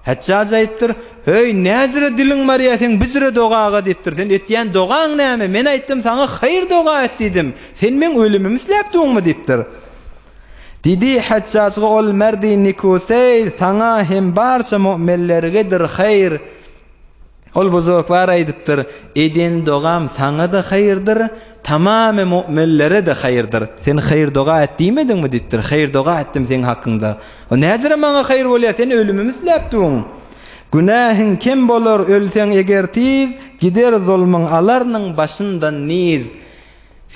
Hajjaj aýypdyr, Höý, näjüre diliň barýa seň bijüre dogaga diýipdir. Sen etýän dogaň näme? Men aýtdym saňa haýyr doga et diýdim. Sen meň ölümimi isläp duňmy diýipdir. Diýdi, Hajjajga ol merdi nikuseýr, saňa hem barça mu'minlergedir haýyr. Ol buzurgwar aýdypdyr, Eden dogam saňa-da haýyrdyr, tamamy mu'minlere-de haýyrdyr. Sen haýyr doga et diýmediňmi diýipdir. Haýyr doga etdim seň hakyňda. O näjüre maňa haýyr bolýar, sen ölümimi isläp duň. Günähiň kem bolar ölseň eger tiz, gider zulmuň alarnyň başyndan niz.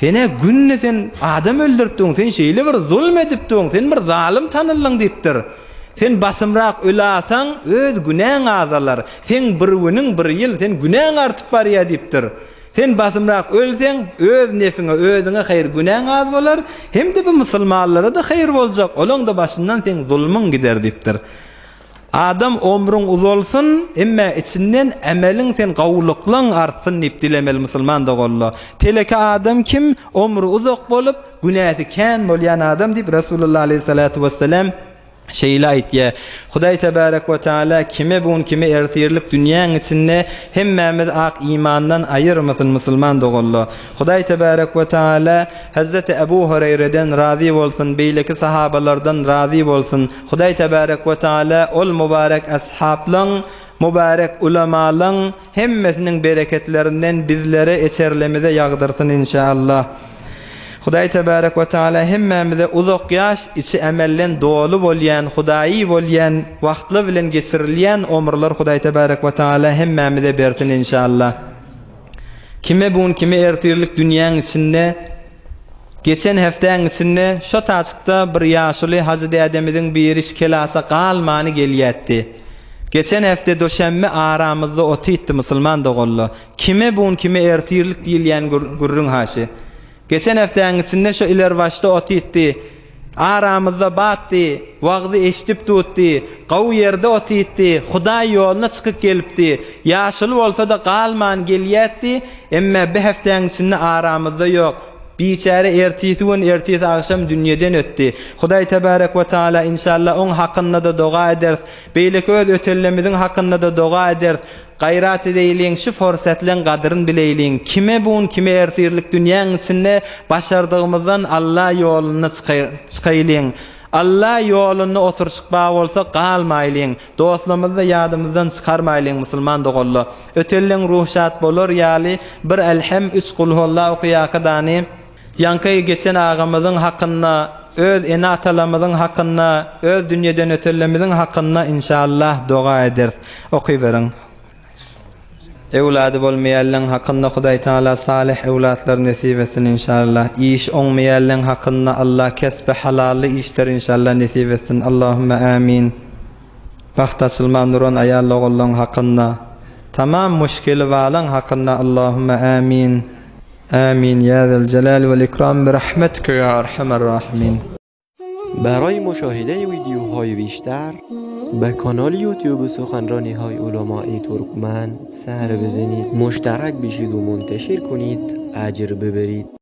Sen-ä günde sen adam öldüripdiň, sen şeýle bir zulm edipdiň, sen bir zalym tanyldyň diýipdir. Sen basymrak ölasaň, öz günäň azalar. Seň bir günüň bir ýyl, sen günäň artyp barýar diýipdir. Sen basymrak ölseň, öz nefiňe, özüňe haýyr, günäň az bolar, hem-de bu musulmanlara-da haýyr boljak, olaň-da başyndan seň zulmuň gider diýipdir. Adam omrüň uzalsyn, emme içinden emeliň sen gowulyklaň artsyn diýip dilemeli musulman doganlar. Teleke adam kim, omri uzak bolup, günäsi kän bolýan adam diýip Resulullah aleýhissalatu wessalam. Şeýle aýtýar, Hudaý tebärek we teala kime bu gün kime ertirlik dünýäň içinde hemmämizi ak imandan aýyrmasyn musulman doganlar. Hudaý tebärek we teala Hezreti Ebu Hureýreden razy bolsun beýleki sahabalardan razy bolsun. Hudaý tebärek we teala ol mübarek ashaplaň mübarek ulamalaň Hemmesiniň bereketlerinden bizlere eçerlemize ýagdyrsyn inşaallah. Hudaý tebärek we taala hemmämize uzak ýaş içi emelden doly bolýan Hudaýy bolýan wagtlar bilen geçirilýän omurlar Hudaý tebärek we taala hemmämize bersin inşaallah. Kime bu gün kime ertirlik dünýäň içinde Geçen hepdäň içinde şo taçkda bir ýaşuly hajy dädemiziň biri şkelasa galmany gelýätdi. Geçen hepde doşenbe aramyzda otytdy musulman doganla. Kime bu gün kime ertirlik diýilýän gürrüň haşy. Geçen hepdäň içinde şo ilerbaşda otytdy. Aramyzda batdy, wagzy eşidip dutdy, gawy ýerde otytdy, Hudaý ýoluna çykyp gelipdi. Ýaşuly bolsa-da galman gelýätdi, emme bi hepdäň içinde aramyzda ýok. Biçäre ertisi gün, ertisi agşam dünýeden ötdi. Hudaý tebärek we taala inşallah oň hakynda-da doga ederis. Beýleki öz ötenlemiziň hakynda-da doga ederis. Gaýrat edeýliň, şu forsatlaň gadyryn bileýliň. Kime bu gün, kime ertirlik dünýäň içinde başardygymyzdan Alla ýolunda çykaýlyň. Alla ýolunda oturyşyk bar bolsa galmaýlyň. Dostlarymyzy-da ýadymyzdan çykarmaýlyň musulman doganlar. Ötenleň ruhy şat bolar ýaly bir Elhem, üç Kulhualla okaýaka dany. Ýaňky geçen agamyzyň hakynda, öz ene-atalarymyzyň hakynda, öz dünýeden ötenlerimiziň hakynda inşallah doga ederis. Okyberiň. Öwlady bolmaýanlaň hakynda Hudaý Taala salyh öwlatlar nesip etsin inşallah. Işi oňmaýanlaň hakynda Allah kesbi halally işler inşallah nesip etsin. Allahümme amin. Bagt açylman duran aýal ogullaň hakynda. Tamam muşkili balaň hakynda Allahümme amin. Amin ya zel celal vel ikram bi rahmetike ya erhamer rahimin. برای مشاهده ویدیوهای بیشتر به کانال یوتیوب سخنرانی های علمای ترکمن سر بزنید مشترک بشید و منتشر کنید اجر ببرید.